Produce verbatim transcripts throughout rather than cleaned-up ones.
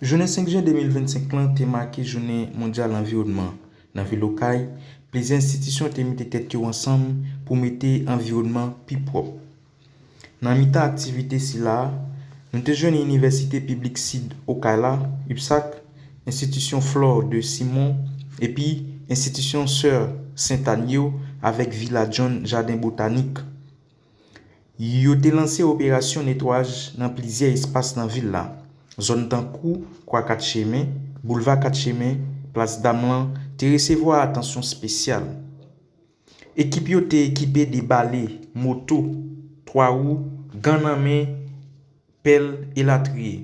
Jounen senk jen de mil vennsenk lan te make Jounen Mondyal Anviwònman. Nan vil Okay, plizyè enstitisyon te mete tèt yo ansanm pou mete anviwònman pi pwòp. Nan mitan aktivite sila a, nou te jwenn Inivèsite Piblik Sid Okay la, UPSAC, Enstitisyon Flore de Simon, epi Enstitisyon Sè Sentàn yo avèk Vila John Jaden Botanik. Yo te lanse operasyon netwayaj nan plizyè espas nan vil la. Zòn tankou Kwa Kat Chemen, Boulva Kat Chemen, Plas Dam lan te resevwa atansyon espesyal. Ekip yo te ekipe de bale, moto, twa wou, gan nan men, pèl, elatriye.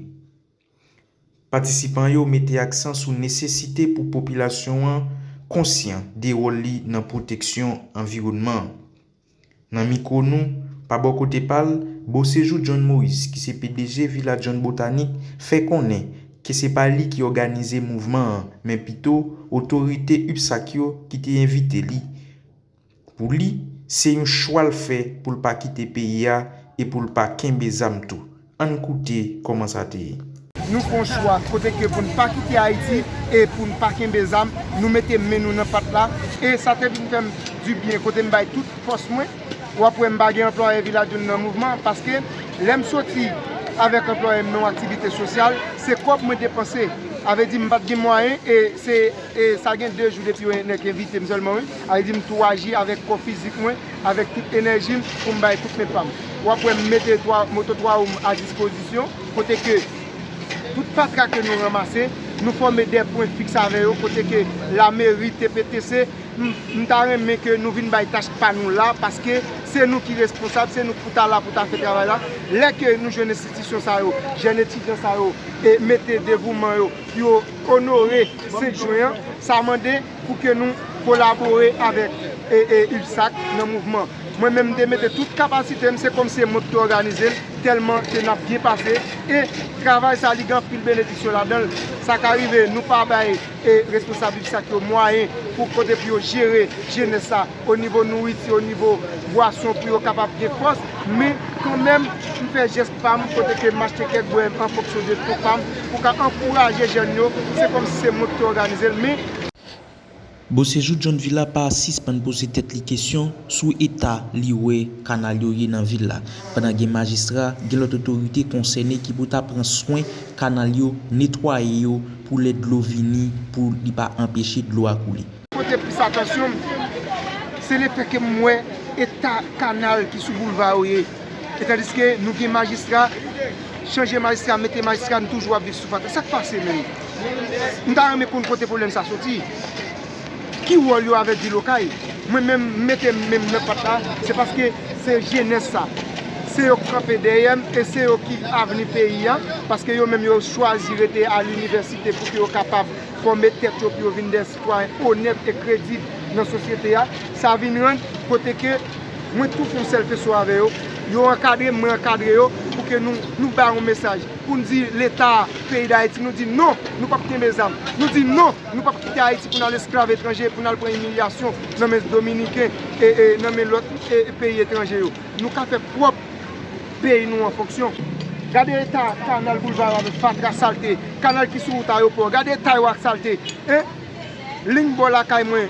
Patisipan yo mete aksan sou nesesite pou popilasyon an konsyan de wòl li nan pwoteksyon anviwònman an. Nan mikwo nou, pa bò kote pa l, Beauséjour John Moïse, ki se P D G Vila John Botanik, fè konnen ke se pa li ki òganize mouvman an, men pito otorite UPSAC yo ki te envite li. Pou li, se yon chwa l fè pou l pa kite peyi a e pou l pa kenbe zam tou. Ann koute kòman sa te ye. Nou fè yon chwa kote ke pou n pa kite Ayiti e pou n pa kenbe zam, nou mete men nou nan pat la. E sa te vin fè m dibyen kote m bay tout fòs mwen. W ap wè m pa gen anplwaye Vila John nan mouvman paske lè m soti avèk anplwaye m nan yon aktivite sosyal, se kòb mwen depanse. A vle di m pa t gen mwayen e se e sa gen de jou depi yon nèg envite m sèlman wi. A vle di m tou aji avèk kò fizik mwen, avèk tout enèji m pou m bay kout men pa m. W ap wè m mete twa, moto twa wou m a dispozisyon, kote ke tout fatra ke nou ranmase, nou fòme de pwen fiks avè yo, kote ke lameri, T P T C, m, m ta renmen ke nou vin bay tach pa nou la, paske se nou ki responsab, se nou pou ta la pou ta fè travay la. Lè ke nou jwenn enstitisyon sa yo, jèn etidyan sa yo, e mete devouman yo pou yo onore senk jen an, sa mande pou ke nou kolabore avèk e, e, UPSAC nan mouvman. Mwen menm m te mete tout kapasite m, se kòmsi se mwen ki te òganize l, tèlman ke n ap byen pase. E travay sa li gen anpil benediksyon ladan l. Sa ka rive nou pa bay e responsab UPSAC yo mwayen pou kote pou yo jere jenès sa o nivo nouriti, o nivo bwason pou yo kapab gen fòs. Men kanmenm, m fè jès pa m kote ke m achte kèk bwè an fonksyon de fon pa m pou ka ankouraje jèn yo. Se kòmsi se mwen ki te òganize l, men Beauséjour John Vila pa sispann poze tèt li kesyon sou eta li wè kanal yo ye nan vil la, pandan gen majistra, gen lòt otorite konsène ki pou ta pran swen kanal yo, netwaye yo pou lè dlo vini, pou li pa anpeche dlo a koule. Pote plis atansyon m, se lefètke m wè eta kanal ki sou boulva yo ye. E tandiske nou gen majistra, chanje majistra, mete majistra, nou toujou ap viv sou fatra. Sa k pase menm? M ta renmen konn kote pwoblèm sa soti. Ki wòl yo avèk vil Okay? Mwen menm, m mete men m nan pat la, se paske se jenès sa. Se yo k kanpe dèyè m e se yo ki avni peyi a, paske yo menm yo chwazi rete a linivèsite pou ke yo kapab fòme tèt yo pou yo vin de sitwayen onèt e kredib nan sosyete a. Sa vin rann kote ke mwen tou fè yon sèl feso avè yo. Yo ankadre m, mwen ankadre yo pou ke nou, nou bay yon mesaj. Pou n di Leta peyi Dayiti, nou di non, nou p ap kenbe zam. Nou di non, nou p ap kite Ayiti pou n al esklav etranje, pou n al pran imilyasyon nan men Dominiken e, e nan men lòt e, peyi etranje yo. Nou ka fè pwòp peyi nou an fonksyon. Gade eta kanal boulva yo avèk fatra, salte, kanal ki sou wout ayewopò. Gade eta yo ak salte. Hein? Liy bò lakay mwen,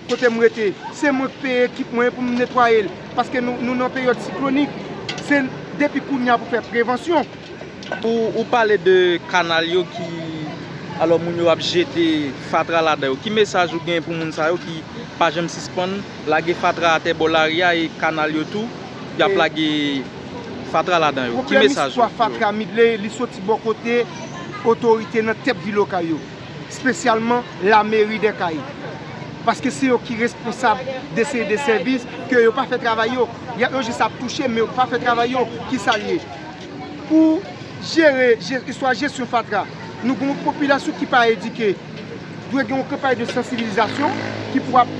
kote m rete, se mwen k peye ekip mwen pou m netwaye l. Paske nou, nou nan peryòd siklonik. Se depi kounye a pou fè prevansyon. Ou, ou pale de kanal yo ki, alò, moun yo ap jete fatra ladan yo. Ki mesaj ou gen pou moun sa yo ki pa janm sispann lage fatra atè bò lari a e kanal yo tou, y ap lage fatra ladan yo? Ki mesaj ou pou yo? Pwoblèm istwa fatra Midley, li soti bò kote otorite nan tèt vil Okay yo, espesyalman lameri dè Kay. Paske se yo ki responsab de seri de sèvis ke yo pa fè travay yo. Y ap, yo jis ap touche, men yo pa fè travay yo. Kisa l ye? Pou jere, je, istwa jesyon fatra, nou gen yon popilasyon ki pa edike. Dwe gen yon kanpay de sansibilizasyon ki pou ap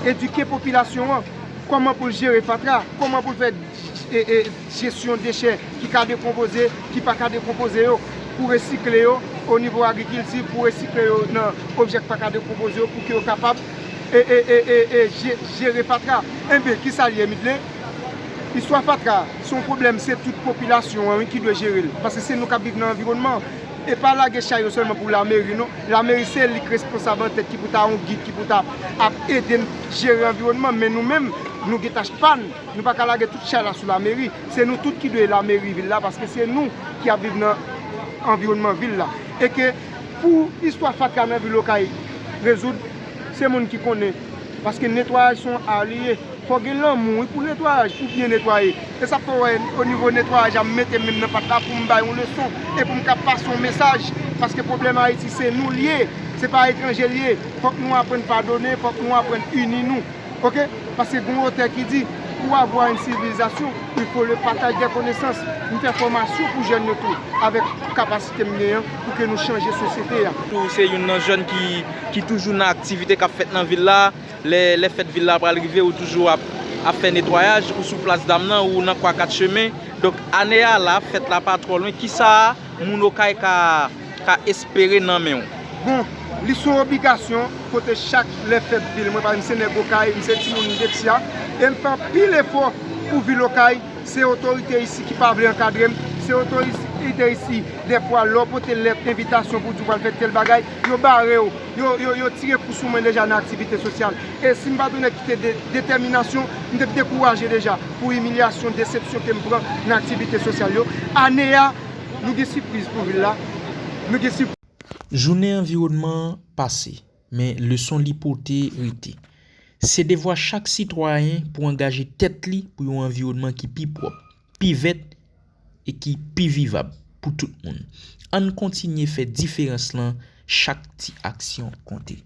edike popilasyon an. Kòman pou l jere fatra, kòman pou l fè e, e, jesyon dechè ki ka dekonpoze, ki pa ka dekonpoze yo, pou resikle yo o nivo agrikilti, pou resikle yo nan objè ki pa ka dekonpoze yo, pou ke yo kapab e, e, e, e, e, je, jere fatra. Enben, kisa l ye, Midley? Istwa fatra, se yon pwoblèm, se tout popilasyon an, wi, ki dwe jere l. Paske se nou k ap viv nan anviwònman an. E pa lage chay yo sèlman pou lameri non. Lameri se li k responsab antèt ki pou ta yon gid, ki pou ta ap ede n jere anviwònman, men nou menm, nou gen tach pa n. Nou pa ka lage tout chay la sou lameri. Se nou tout ki dwe lameri vil la, paske se nou ki ap viv nan anviwònman vil la. E ke pou istwa fatra nan vil Okay rezoud, se moun ki konnen. Paske netwayaj se yon ar li ye. Fò gen lanmou, wi, pou netwayaj, pou byen netwaye. E sa k fè w wè, o nivo netwayaj, a m mete men m nan pat la pou m bay yon leson e pou m ka pase yon mesaj. Paske pwoblèm Ayiti, se nou l ye, se pa etranje l ye. Fòk nou aprann padone, fòk nou aprann ini nou. Oke? Paske gen yon otè ki di, pour avoir une civilisation, il faut le partage des connaissances. M fè fòmasyon pou jèn yo tou, avèk kapasite m genyen, pou ke nou chanje sosyete a. Ou se youn nan jèn ki, ki toujou nan aktivite k ap fèt nan vil la. Lè, lè fèt vil la pral rive, ou toujou ap, ap fè netwayaj, ou sou plas dam nan, ou nan kwa kat chemen. Donk, ane a la, fèt la pa twò lwen. Kisa moun Okay ka, ka espere nan men w? Bon, li se yon obligasyon, kote chak lè fèt vil, mwen pa, m se nèg Okay, m se timoun Dexia, e m fè anpil efò pou vil Okay. Se otorite isi ki pa vle ankadre m, se otorite isi, dèfwa, lè w pote lèt envitasyon pou di w pral fè tèl bagay, yo bare w, yo, yo, yo tire kou sou mwen deja nan aktivite sosyal. E si m pa t yon nèg ki te de, detèminasyon, m te dekouraje deja pou imilyasyon, desepsyon ke m pran nan aktivite sosyal yo. Ane a, nou gen sipriz pou vil la, nou gen sipriz. Jounen anviwònman an pase, men leson li pote rete. Se devwa chak sitwayen pou angaje tèt li pou yon anviwònman ki pi pwòp, pi vèt e ki pi vivab pou tout moun. Ann kontinye fè diferans lan, chak ti aksyon konte.